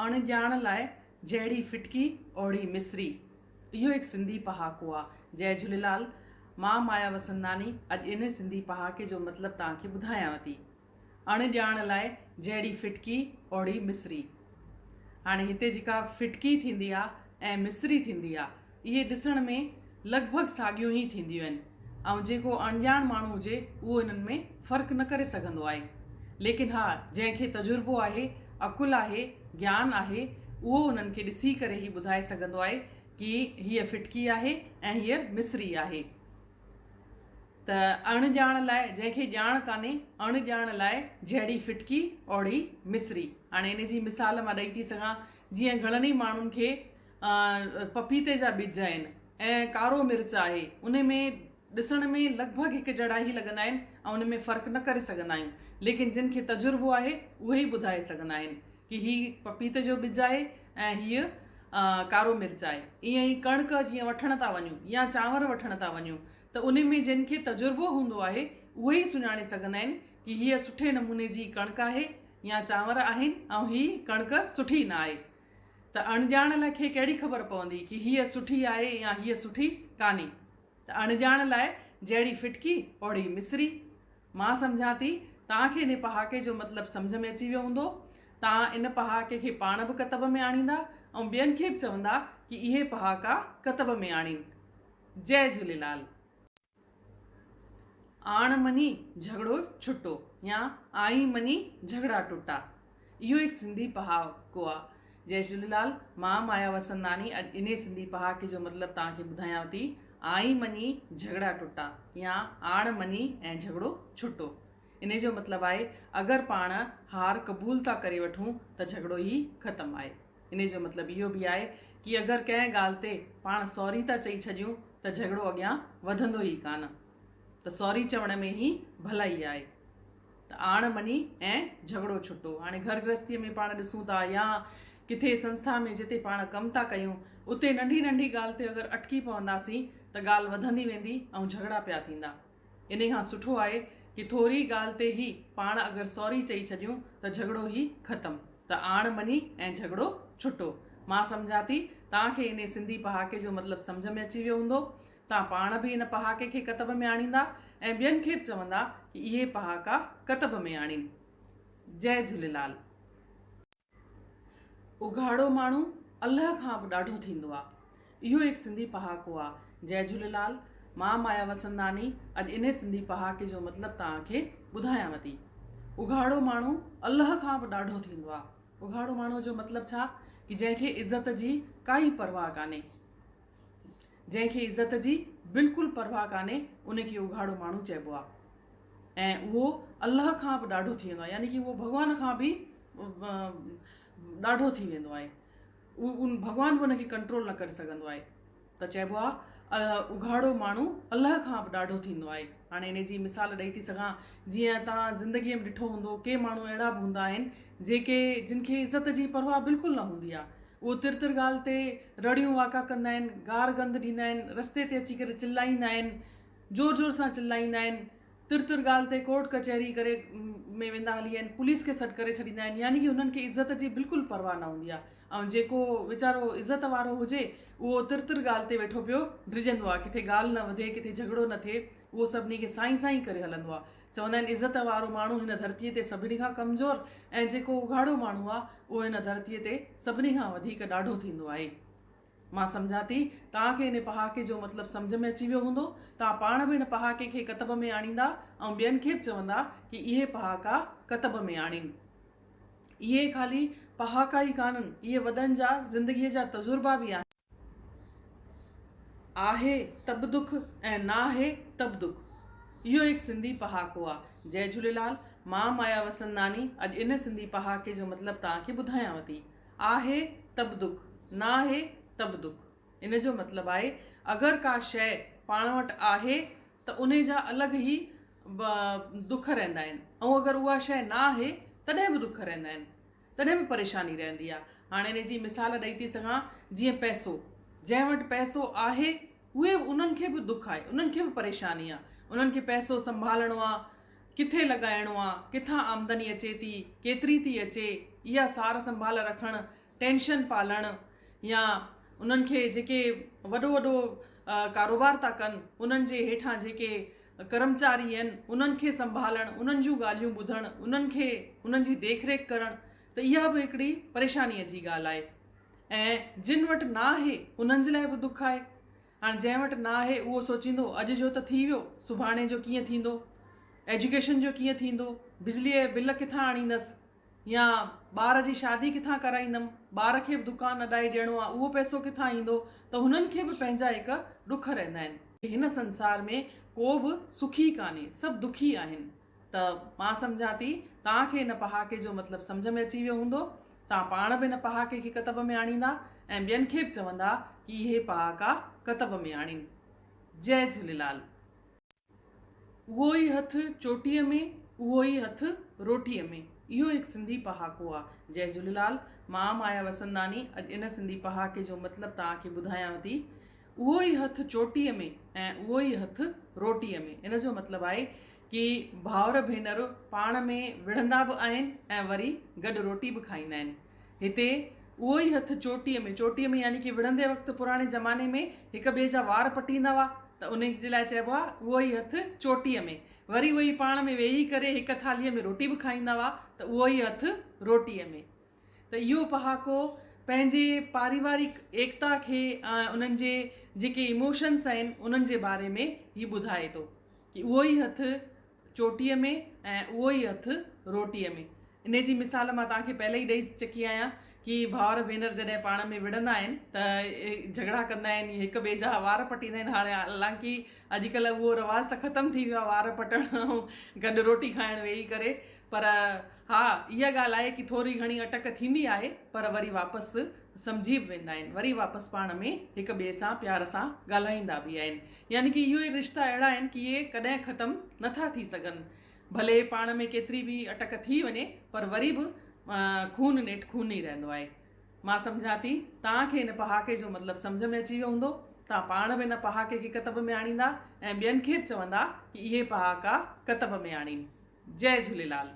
اڻ ڄاڻ لاء جهڙي ڦٽڪي اوڙي مصري. اهو هڪ سنڌي پهاڪو آ. جئي جهوليلال. مان مايا وسنداني اڄ ان سنڌي پهاڪي جو مطلب توهان کي ٻڌايانو ٿي. اڻ ڄاڻ لاء جهڙي ڦٽڪي اوڙي مصري. هاڻي هتي جيڪا ڦٽڪي ٿيندي آ ۽ مصري ٿيندي آ اهي ڏسڻ ۾ لڳ ڀڳ ساڳيون ئي ٿينديون آهن ۽ جيڪو اڻڄاڻ ماڻهو هجي اهو انهن ۾ فرق نه ڪري سگهندو آهي. ليڪن ها جنهن کي تجربو آهي، عقل آهي، گيان آهي اهو انهن کي ڏسي ڪري هي ٻڌائي سگهندو آهي ڪي هيء ڦٽڪي آهي ۽ هيء مصري آهي. ته اڻ ڄاڻ لاء جنهن کي ڄاڻ ڪانهي اڻ ڄاڻ لاء جهڙي ڦٽڪي اوڙي مصري. هاڻي ان جي مثال مان ڏئي ٿي سگهان جيئن گهڻن ئي ماڻهن کي پپيتي جا ٻج آهن ۽ ڪارو مرچ آهي ان ۾ ڏسڻ ۾ لڳ ڀڳ هڪ جهڙا ئي لڳندا آهن ۽ ان ۾ فرق نه ڪري سگهندا آهيون ليڪن جن کي تجربو آهي اهي ئي ٻڌائي سگهندا آهن ڪي هي پپيتي جو ٻج آهي ۽ هيء ڪارو مرچ آهي ائين ئي ڪڻڪ جيئن وٺڻ ٿا وڃون يا چانور وٺڻ ٿا وڃون ته ان ۾ جن کي تجربو هوندو آهي اهي ئي سڃاڻي سگهندا آهن ڪي هيء سٺي نموني جي ڪڻڪ آهي يا چانور آهن ۽ هي ڪڻڪ سٺي نه آهي ته اڻڄاڻ لاء کي ڪهڙي خبر پوندي ڪي هيء سٺي آهي يا هيء سٺي ڪانهي. ته اڻڄاڻ لاء جهڙي ڦٽڪي اوڙي مصري. مان سمجهان ٿي توهان کي ان پهاڪي جو مطلب سمجهه ۾ اچي ويو هوندو. توهان ان پهاڪي کي پاڻ به ڪتب ۾ آڻيندا ۽ ٻين کي به چوندا ڪي اهي پهاڪا ڪتب ۾ آڻين. جئي جهوليلال. آڻ مڃي جهڳڙو ڇٽو يا آئين مڃي جهڳڙا ٽٽا. اهو هڪ سنڌي پهاڪو آ. جئي جهوليلال مان مايا وسنداني اڄ انهي سنڌي پهاڪي جو مطلب توهان کي ٻڌايان ٿي آئين مڃي جهڳڙا ٽٽا يا آڻ مڃي ۽ جهڳڙو ڇٽو. انهي جو مطلب آهي اگر پاڻ هار قبول ٿا ڪري وٺون ته جهڳڙو ئي ختم آهي. انهي جو مطلب اهو به آهي ڪي اگر ڪنهن ڳالهه تي پاڻ سوري ٿا چئي ڇڏيون ته جهڳڙو اڳيان وڌندو ئي ڪانه ته سوري چوڻ ۾ ئي ڀلائي آهي ته آڻ مڃي ۽ جهڳڙو ڇٽو. هاڻي گهر گرهستيء ۾ پاڻ ڏسون ٿا يا ڪٿي سنسٿا ۾ جتي پاڻ ڪم ٿا ڪيون اتي ننڍي ننڍي ڳالهه تي اگر اٽڪي پونداسين ته ڳالهه وڌندي ويندي ۽ جهڳڙا پيا ٿيندا. انهي کان سٺو آهي ڪي ٿوري ڳالهه تي ئي پاڻ اگر سوري چئي ڇڏيون ته جهڳڙو ئي ختم. ته آڻ مڃي ۽ جهڳڙو ڇٽو. مان سمجهان ٿي توهان کي انهي سنڌي پهاڪي جو مطلب سمجهه ۾ اچي ويو هوندو. توهان پاڻ به ان پهاڪي کي ڪتب ۾ آڻيندا ۽ ٻين کي به چوندا ڪي اهي پهاڪا ڪتب ۾ آڻين. جئي جهوليلال. اگهاڙو ماڻهو الله کان به ڏاڍو ٿيندو آ. اهو هڪ سنڌي پهاڪو آ. جئي جهوليلال. مان مايا وسنداني اڄ انهي سنڌي پهاڪي جو مطلب توهان کي ٻڌايانو ٿي. اگهاڙو ماڻهو الله کان به ڏاڍو ٿيندو آ. اگهاڙو ماڻهو جو مطلب ڇا ڪي جنهن کي عزت جي ڪائي پرواهه ڪانهي. جنهن کي عزت جي بلڪل پرواهه ڪانهي ان کي اگهاڙو ماڻهو چئبو آهي ۽ اهو الله کان به ڏاڍو ٿي ويندو آهي يعني ڪي اهو ڀڳوان کان به ڏاڍو ٿي ويندو آهي اهو ڀڳوان به ان کي ڪنٽرول نه ڪري سگهندو آهي ته چئبو آهي اگهاڙو ماڻهو الله کان به ڏاڍو ٿيندو آهي هاڻي ان جي مثال ڏئي ٿي سگهان جيئن توهان زندگيء ۾ ڏٺو هوندو ڪي ماڻهو اهڙا به هوندا آهن جيڪي جن کي عزت جي پرواهه بلڪل نه هوندي آهي اهو تر تر ڳالهه تي رڙيون واڪا ڪندا آهن، گار گند ڏيندا آهن، رستي تي اچي ڪري چلائيندا آهن، زور زور سان چلائيندا آهن، تر تر ڳالهه تي ڪورٽ ڪچهري ڪري ۾ ويندا هلي آهن، پوليس کي سڏ ڪري ڇڏيندا آهن، يعني ڪي هنن کي عزت جي بلڪل پرواهه نه هوندي آهي ۽ جيڪو ويچارو عزت وارو هجي اهو تر تر ڳالهه تي ويٺو پيو ڊڄندو آهي، ڪٿي ڳالهه نه وڌي، ڪٿي جهڳڙو نه ٿئي، اهو سڀني کي سائين سائين ڪري هلندو آهي. چوندا آهن عزت وارو ماڻهو هن ڌرتيء تي سڀني کان ڪمزور ۽ جيڪو اگهاڙو ماڻهو آهي اهو هن ڌرتيء تي سڀني کان وڌيڪ ڏاڍو ٿيندو آهي. مان سمجهان ٿي توهان کي ان پهاڪي جو مطلب سمجهه ۾ اچي ويو هوندو. توهان پاڻ به ان پهاڪي کي ڪتب ۾ آڻيندا ۽ ٻين کي به چوندا ڪي اهي پهاڪا ڪتب ۾ آڻين. اهي خالي پهاڪا ئي ڪانهن اهي وڏن جا زندگيء جا تجربا به آهن. آهي ته به دک ۽ نه آهي ته به دک. اهو هڪ سنڌي پهاڪو آ. جئي جهوليلال. مان مايا وسنداني اڄ ان سنڌي پهاڪي جو مطلب توهان کي ٻڌايانو ٿي. آهي ته به دک، نه آهي ته به دک. ان جو مطلب آهي اگر ڪا شيء پاڻ وٽ آهي ته انهي جا الڳ ئي دک رهندا آهن ۽ اگر اها شيء نه آهي تڏهن به دک رهندا آهن. تڏهن به پريشاني رهندي آ. هاڻي ان جي مثال ڏئي ٿي سگهان جيئن پئسو. جنهن وٽ پئسو آهي اهي انهن کي به دک آهي انهن کي به پريشاني آ. انهن کي پئسو سنڀالڻو آ، ڪٿي لڳائڻو آ، ڪٿان آمدني اچي ٿي، ڪيتري ٿي اچي، اها سار سنڀال رکڻ، ٽينشن پالڻ يا انهن کي جيڪي وڏو وڏو ڪاروبار ٿا ڪن انهن جي هيٺان جيڪي ڪرمچاري آهن انهن کي سنڀالڻ، انهن جون ڳالهيون ٻڌڻ، انهن کي انهن جي ديک ريک ڪرڻ ته اها به هڪڙي پريشانيء جي ڳالهه آهي ۽ جن وٽ نه آهي انهن جي لاء به دک آهي. هاڻ جنهن وٽ نه آهي اهو سوچيندو اڄ جو ته ٿي ويو سڀاڻي جو ڪيئن ٿيندو، ايجوڪيشن جو ڪيئن ٿيندو، بجليء جا بل ڪٿان آڻيندس يا ٻار جي شادي ڪٿان ڪرائيندم، ٻار کي به دڪان اڏائي ڏيڻو آهي اهو پئسو ڪٿان ايندو ته هنن کي به پنهنجا هڪ ڏک رهندا آهن. هن سنسار ۾ ڪو به سکي ڪانهي سڀ دکي آهن ته مان سمجهان ٿي توهان کي هن پهاڪي جو مطلب سمجهه ۾ اچي ويو هوندو. توهان پاڻ به هن پهاڪي کي ڪتب ۾ آڻيندا ۽ ٻين کي به چوندا ڪي اهي پهاڪا ڪتب ۾ آڻين. جئي جهوليلال. اهو ئي هٿ چوٽيء ۾، اهو ئي هٿ روٽيء ۾. اهو هڪ سنڌي پهاڪو آ. جئي جهوليلال. مان مايا وسنداني اڄ ان سنڌي پهاڪي جو مطلب توهان کي ٻڌايانو ٿي. اهو ئي هٿ چوٽيء ۾ ۽ اهو ئي هٿ روٽيء ۾. ان جو مطلب آهي ڪي ڀائر ڀينر پاڻ ۾ وڙهندا به آهن ۽ وري گڏ روٽي به کائيندا آهن. هتي اهو ئي هٿ چوٽيء ۾، چوٽيء ۾ يعني ڪي وڙهندي وقت پراڻي زماني ۾ هڪ ٻئي جا وار پٽيندا هئا ته انهي جي لاء چئبو آهي اهو ئي هٿ چوٽيء ۾. وري اهي ئي پاڻ ۾ ويهي ڪري هڪ ٿالهيء ۾ روٽي به کائيندا هئا ته اهو ئي هٿ روٽيء ۾. ته اهو پهاڪو پنهنجي پاريوارڪ ايڪتا کي ۽ انهن جي جيڪي ايموشنس آهن انهن جي باري ۾ هي ٻڌائي ٿو ڪي اهو ئي هٿ چوٽيء ۾ ۽ اهو ئي هٿ روٽيء ۾. انهي جي مثال مان توهان کي پهلي ئي ڏئي چڪي آهيان ڪي ڀائر ڀينر جڏهن پاڻ ۾ وڙهندا آهن ته جهڳڙا ڪندا آهن هڪ ٻئي جا وار پٽيندا آهن هاڻي حالانڪه اڄڪلهه اهو رواج ته ختم ٿي ويو آهي وار پٽڻ ۽ گڏ روٽي کائڻ ويهي ڪري پر ها اها ڳالهه آهي ڪي ٿوري گهڻي اٽڪ ٿيندي آهي پر وري واپس سمجهي به ويندا آهن وري واپس پاڻ ۾ هڪ ٻئي سان پيار سان ڳالهائيندا به آهن يعني ڪي اهي رشتا اهڙا آهن ڪي اهي ڪڏهن ختم نٿا ٿي سگهن ڀلي پاڻ ۾ ڪيتري به اٽڪ ٿي وڃي پر وري به خون نيٺ خون ئي رهندو آهي. مان سمجهان ٿي توهان کي هن پهاڪي جو مطلب سمجهه ۾ اچي ويو هوندو. توهان پاڻ به هن پهاڪي کي ڪتب ۾ آڻيندا ۽ ٻين کي به چوندا ڪي اهي پهاڪا ڪتب ۾ آڻين. جئي جهوليلال.